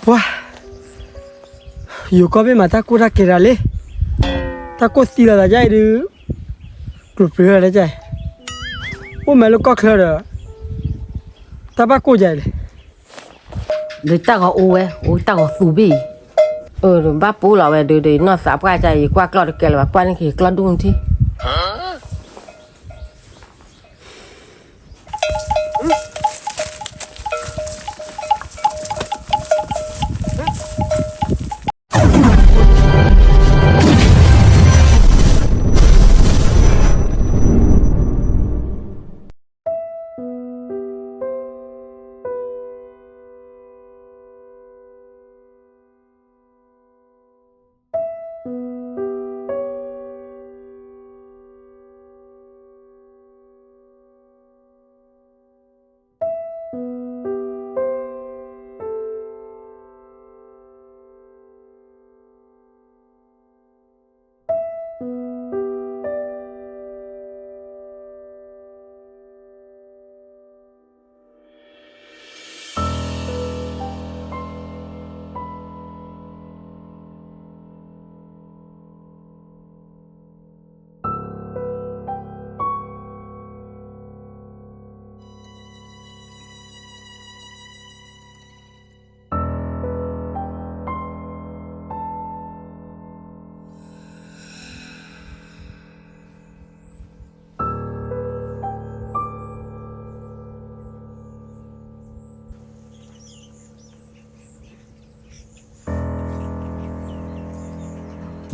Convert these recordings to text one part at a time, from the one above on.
ပှၤ, ယိၤကီၢ်ဘ့ၣ်မးတၢ်ကိၢ်တၢ်ကဲတၢ်လံ, တၢ်ကိၢ်သံလီၤသးယါအံၤဒုး, ကျိၤပြ့လီၤတၢ်ကဲ, အိၣ်မးလၢကီၢ်ချၢဒီး, တၢ်ဘၣ်ကိၢ်ယါအံၤလဲၣ်, ဒီးတၢ်ဂီၤအိၣ်ဝဲ, အိၣ်တၢ်ဂီၤသူဘ့ၣ်အံၤ, အၢ ဒီးဘၣ်ပူလီၤဝဲဒုးဒီး နီၢ်သးပှၢ်ကါ ယကွၢ်ကျီၢ်တကဲလၢၤဘၣ် ကွၢ်န့ၢ်က့ၤကျီၢ်ဒူၣ်နထံၣ်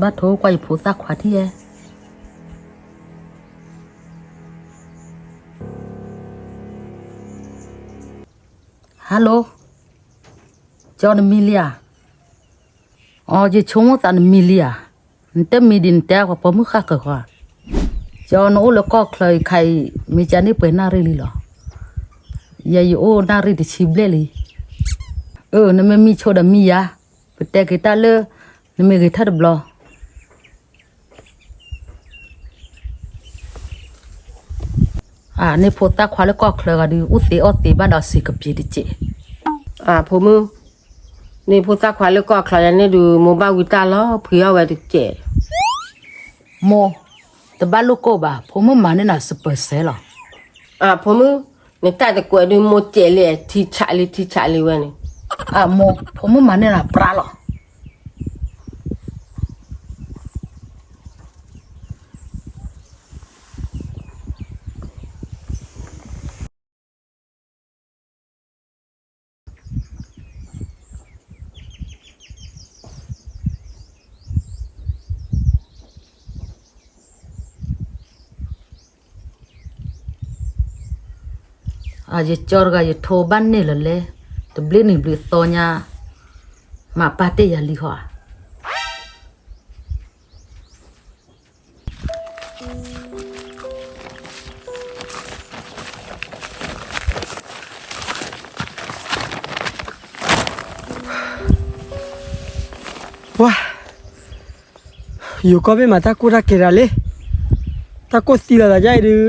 ဘၣ်ထိကွၢ်ယဖိသၣ်ခွါထံၣ်ဧါ. Hello, ကၠီနမံလံဧါ. အိ ယဆိကမိၣ်သးနမံလံဧါ. နတမံဒံးနတဲပှၤပိာ်မုၣ်ဃၣ်ဃၢၤဃီဧါ. ကၠီနအိၣ်လၢကီၢ်ချၢအံၤခါအံၤ မ့ၢ်ကန့ၢ်ပှဲၤနၣ်ရံၣ်လံလီၤ. ယဲယအိၣ်နၣ်ရံၣ်တဆံဘျဲၣ်လံ. အၢ နမ့ၢ်မံဆိဒီးမံယၤ, ပတဲက့ၤတၢ်လၢ နမ့ၢ်ဂဲၤထၢၣ်တဘျီ အန့ၢ်ဖိသၣ်ခွါလၢကီၢ်ချၢဂၤဒုး အိၣ်သ့အီၣ်သ့ဘၣ်ဒီးစံးကပ့ၤတကဲး. အဖိမုၣ်, န့ၢ်ဖိသၣ်ခွါလၢကီၢ်ချၢယၤန့ၣ်ဒုး မိၢ်ဘၣ်ဝံတၢ်လီၤ ဖှံအီၣ်ဝဲတကဲး. မိၢ်, တဘၣ်လိၣ်ကိၢ်ဘၣ်, ဖိမုၣ်မၤန့ၢ်နၤစပၢၤစဲလီၤ. အဖိမုၣ်, နတၢ်တကွဲးဒုးမိၢ်ကဲးလံ ထံဆးလံ ထံဆးလံဝဲန့ၣ်. အမိၢ်, ဖိမုၣ်မၤန့ၢ်နၤပြးလီၤ. ယကၠီတဂၤ ယထိဘၣ်န့ၢ်လၢလဲ, တဘျ့နံၤဘျ့သီညါ, မၤပာ်တ့ၢ်ယၤလံဃီဧါ. ပှၤ, ယိၤကီၢ်ဘ့ၣ်မးတၢ်ကိၢ်တၢ်ကဲတၢ်လံ, တၢ်ကိၢ်သံလီၤသးယါအံၤဒုး,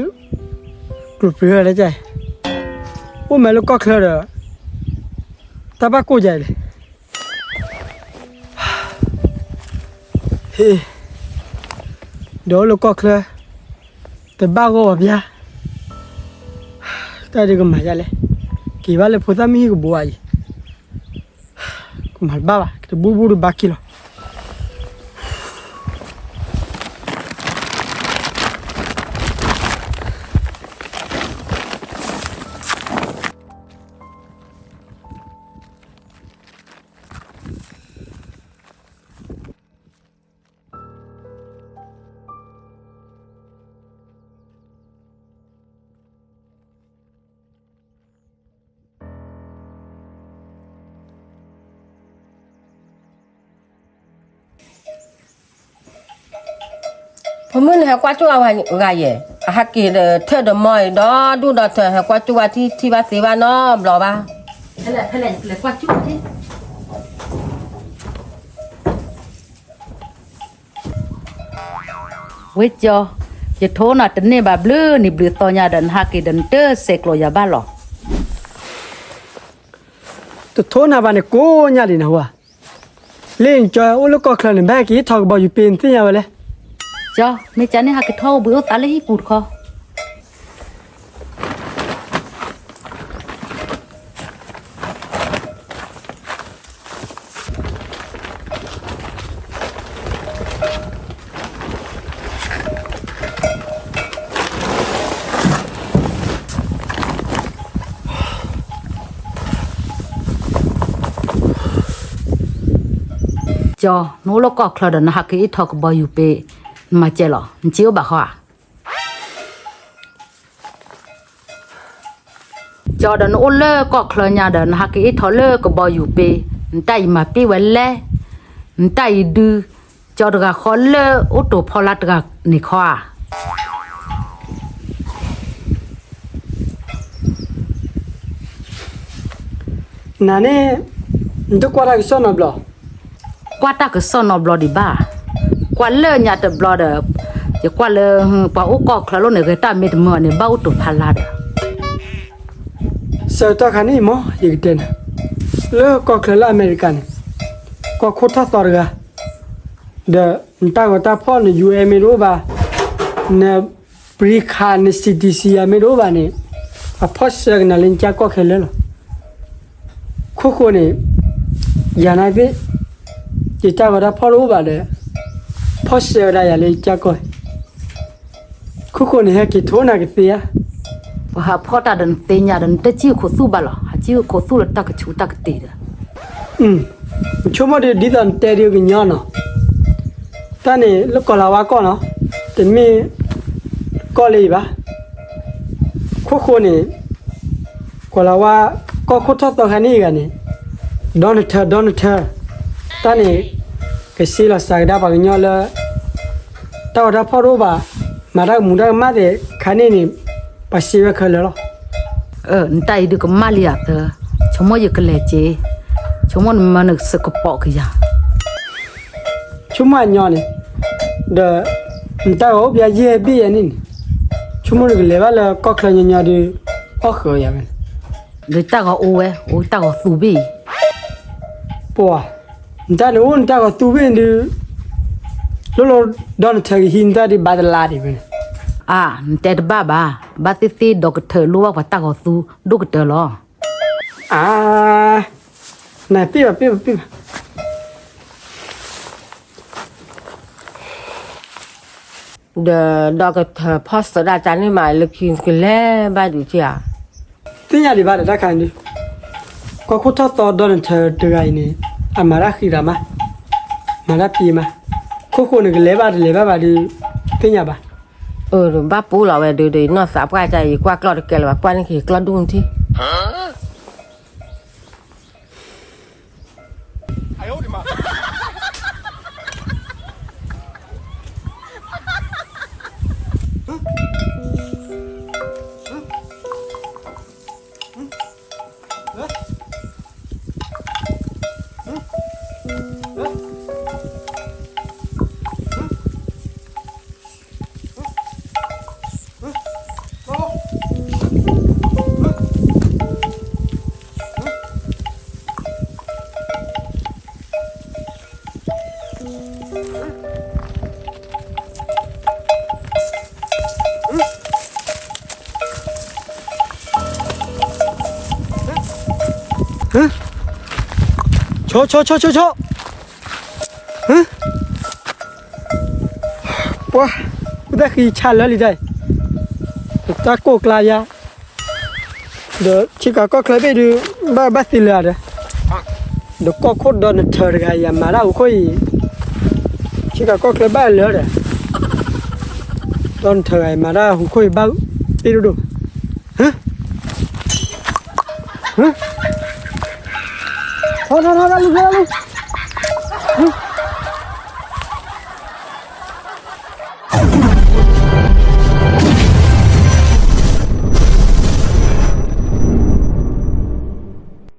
ကျိၤပြ့လီၤတၢ်ကဲ, အိၣ်မးလၢကီၢ်ချၢဒီး, တၢ်ဘၣ်ကိၢ်ယၤအံၤလဲၣ်. ဟ့ၣ်, ဒီးအိၣ်လၢကီၢ်ချၢ, တဘၣ်ဂီၢ်ဘၣ်ဘၣ်, တၢ်ဒုးကမၤယါလဲၣ်, က့ၤဘၣ်လၢဖိသၣ်မုၣ်ဟံၣ်ကဘိအံၤ, ကမၤတဘၣ်ဘၣ် ကတဘူၣ်ဘူၣ်တဘၣ်က့ၤလီၤ. ဖိမုၣ်န့ၣ် ဟဲကွၢ်ကၠိၣ်ဝဲဂၤယဲၢ်, အဟးက့ၤဒီးထၢၣ်ဒီးမီၢ်အံၤ ဒီဒူၣ်ဒီထၢၣ် ဟဲကွၢ်ကၠိၣ်ဝဲထံထံၣ်ဘၣ်သ့ဘၣ်နီတဘျီဘၣ်. ဝဲကၠီ, ယထိနၤတန့ၢ်ဘၣ်ဘျုးနံၤဘျုးသီညါဒီး နဟးက့ၤဒီးနတစဲးကျိးယၤဘၣ်လီၤ. တထိနၤဘၣ်န့ၣ်ကိးညါဒံးနဟူဧါ. လၢနကၠီအိၣ်လၢကီၢ်ချၢန့ၣ် ဘၣ်ဟဲက့ၤဟ့ၣ်ထီၣ်ကဘီယူၤပ့ၤ နသ့ၣ်ညါဝဲလဲၣ်. ကၠီ, မ့ၢ်ကန့ၣ်ဟးက့ၤထီၣ်အိၣ်ဘှံးအိၣ်သးလၢဟံၣ်ပူၤတခီ. ကၠီ, နအိၣ်လၢကီၢ်ချၢဒီး နဟးက့ၤဟ့ၣ်ထီၣ်ကဘီယူၤပ့ၤ, နမၤစဲးလီၤ, နစ့အိၣ်ဘၣ်ဃီဧါ. ကၠီ, ဒီးနအိၣ်လၢကီၢ်ချၢညါဒီး နဟးက့ၤဟ့ၣ်ထီၣ်လၢကဘီယူၤပ့ၤ, နတၢ်အံၤမၤပ့ၢ်ဝဲလဲၣ်, နတၢ်အံၤဒုး, ကၠီတဂၤဃီလၢအိၣ်တိာ်ဖီလာ်တဂၤန့ၣ်ခီဧါ. နၤန့ၣ် နတကွၢ်တၢ်ကစီၣ်နီတဘျီ, ကွၢ်တၢ်ကစီၣ်နီတဘျီဒံးဘၣ်, ကွၢ်လၢညါတဘျီဒီး, ယကွၢ်လၢ ပှၤအိၣ်ကီၢ်ချၢလိၤန့ၣ် ဂဲၤတၢ်မ့ၢ်တမုာ်န့ၣ် ဘၣ်အိၣ်တိာ်ဖီလာ်ဒီး ဆၢကတီၢ်ခါန့ၣ်မ့ၢ် ယကတဲနၤ, လၢကီၢ်ချၢလၢအမဲရကၤန့ၣ်, ကီၢ်ခိၣ်ထီၣ်သီတဂၤ, ဒီးနတၢ်ဂီၤတၢ်ဖီၣ် န UN မ့ၢ်တအိၣ်ဘၣ်, န green card န citizen မ့ၢ်တအိၣ်ဘၣ်န့ၣ်, အဖီၣ်ဆှၢကနၤလၢနကၢ်ကီၢ်ခဲလၢာ်လီၤ. ခိၣ်ဃိန့ၣ်, ယၤနၤသ့ၣ်, ယတၢ်ဂီၤတၢ်ဖီၣ်တအိၣ်ဘၣ်ဒီး, ဖီၣ်ဆှၢဝဲဒၣ်ယၤလၢယကၢ်ကီၢ် ခိၣ်ဃိန့ၣ် ဟဲက့ၤထိနၤကသ့ဧါ. ပှၤဟးဖီၣ်တၢ်ဒီးနသ့ၣ်ညါဒီး နတစံၣ်ခိၣ်သူၣ်ဘၣ်လီၤ, ဟးစံၣ်ခိၣ်သူၣ်လၢတၢ်ကဆူးတၢ်ကတ့ၢ်ဒီး, ဆိကမိၣ်ဒ်သိးနတဲဒ်ကညီနီၤ, တၢ်န့ၣ်လၢကီၤလၤဝါကီၢ်နီၤ, တမ့ၢ်ကီၢ်လၢအံၤဘၣ်. ခိၣ်ဃိန့ၣ်, ကီၤလၤဝါ, ကီၢ်ခိၣ်ထီၣ်သီခါန့ၣ်အဂၤန့ၣ်, ဒီနထၢ ဒီနထၢ, တၢ်န့ၣ်, ကစ့လီၤစှၤကဒါပှၤကညီလၢ တၢ်ဂီၤတၢ်ဖီၣ်တအိၣ်ဘၣ်, မၤတၢ်ကမူးတၢ်ကမၣ်သ့ၣ်ခါန့ၣ်န့ၣ်, ပှၤစ့ဝဲခဲလၢာ်လီၤ. နတၢ်အံၤဒုးကမၣ်လံယၤသၢ, ဆိကမိၣ်ယကလဲၤက့ၤ, ဆိကမိၣ်နမၤနကစကပိာ်ကယၤ ဆိကမိၣ်အညီန့ၣ်, ဒီး, နတၢ်ဂီၤအိၣ်ဘၣ်ယဲၢ်ဘ့ၣ်ယဲၢ်န့ၣ်န့ၣ်, ဆိကမိၣ်နကလဲၤဘၣ်လၢကီၢ်ချၢညီညီဒီး, အီၣ်ဃၢၤယၤဝဲန့ၣ်, ဒီးတၢ်ဂီၤအိၣ်ဝဲ, အိၣ်တၢ်ဂီၤသူဘ့ၣ်အံၤ, ပှၤ, နတၢ်န့ၣ်အိၣ်နတၢ်ဂီၤသူဘ့ၣ်ဒုး, လိၣ်လိၣ်ဒီနထၢကဟံးနတၢ်ဒ်ဘၣ်တလါဒံးဝဲန့ၣ်, အါ, နတဲတဘၣ်ဘၣ်, ဘၣ်သ့ၣ်သ့ၣ်ဒီကထၢလိၣ်ဘၣ်ပှၤတၢ်ဂီၤသူ, ဒိၣ်ကတၢၢ်လီၤ. အါ, နပ့ၢ်ဘၣ်ပ့ၢ်ဘၣ်ပ့ၢ်ဘၣ်, ဒီးဒီကထၢဖီၣ်စၢၤဒၣ်တၢ်န့ၣ်မးလၢခံကလဲၤဘၣ်ဒုးက့ဧါ. သ့ၣ်ညါဒံးဘၣ်ဒီးတၢ်ခါန့ၣ်ဒုး, ကီၢ်ခိၣ်ထီၣ်သီဒီနထၢတဂၤအံၤန့ၣ်, အမၤတၢ်ဃံးတၢ်မး, မၤတၢ်ပံမး, ခိၣ်ဃိန့ၣ်ကလဲၤဘၣ်တလဲၤဘၣ်ဘၣ်ဒုး, သ့ၣ်ညါဘၣ်. အၢ ဘၣ်ပူလီၤဝဲဒုးဒီး ယနီၢ်သးပှၢ်တၢ်အံၤ ကွၢ်ကျီၢ်တကဲလၢၤဘၣ် ကွၢ်န့ၢ်က့ၤကျီၢ်ဒူၣ်နထံၣ် ဆီ ဆီ ဆီ ဆီ ဆီ ပှၤ ပတၢ်ဃံဆးလၢလံတၢ်အံၤ တၢ်ကိၢ်ကျါယါ ဒီးဆ့ကၤကီၢ်ချၢဘ့ၣ်ဒုး ဘၣ်ဘၣ်သ့လၢၤဒီး ဒီးကီၢ်ခိၣ်ဒီနထၢတဂၤအံၤ မၤတၢ်ဟူးခိၣ်အံၤ ဆ့ကၤကီၢ်ချၢဘၣ်လၢၤဒီး ဒီနထၢတဂၤအံၤ မၤတၢ်ဟူးခိၣ်အံၤဘၣ် ပ့ၢ်ဒိၣ်ဒိၣ် ဟၢ ဟၢ ထီၣ်ထီၣ်ထီၣ် တၢ်လူၤ တၢ်လူၤ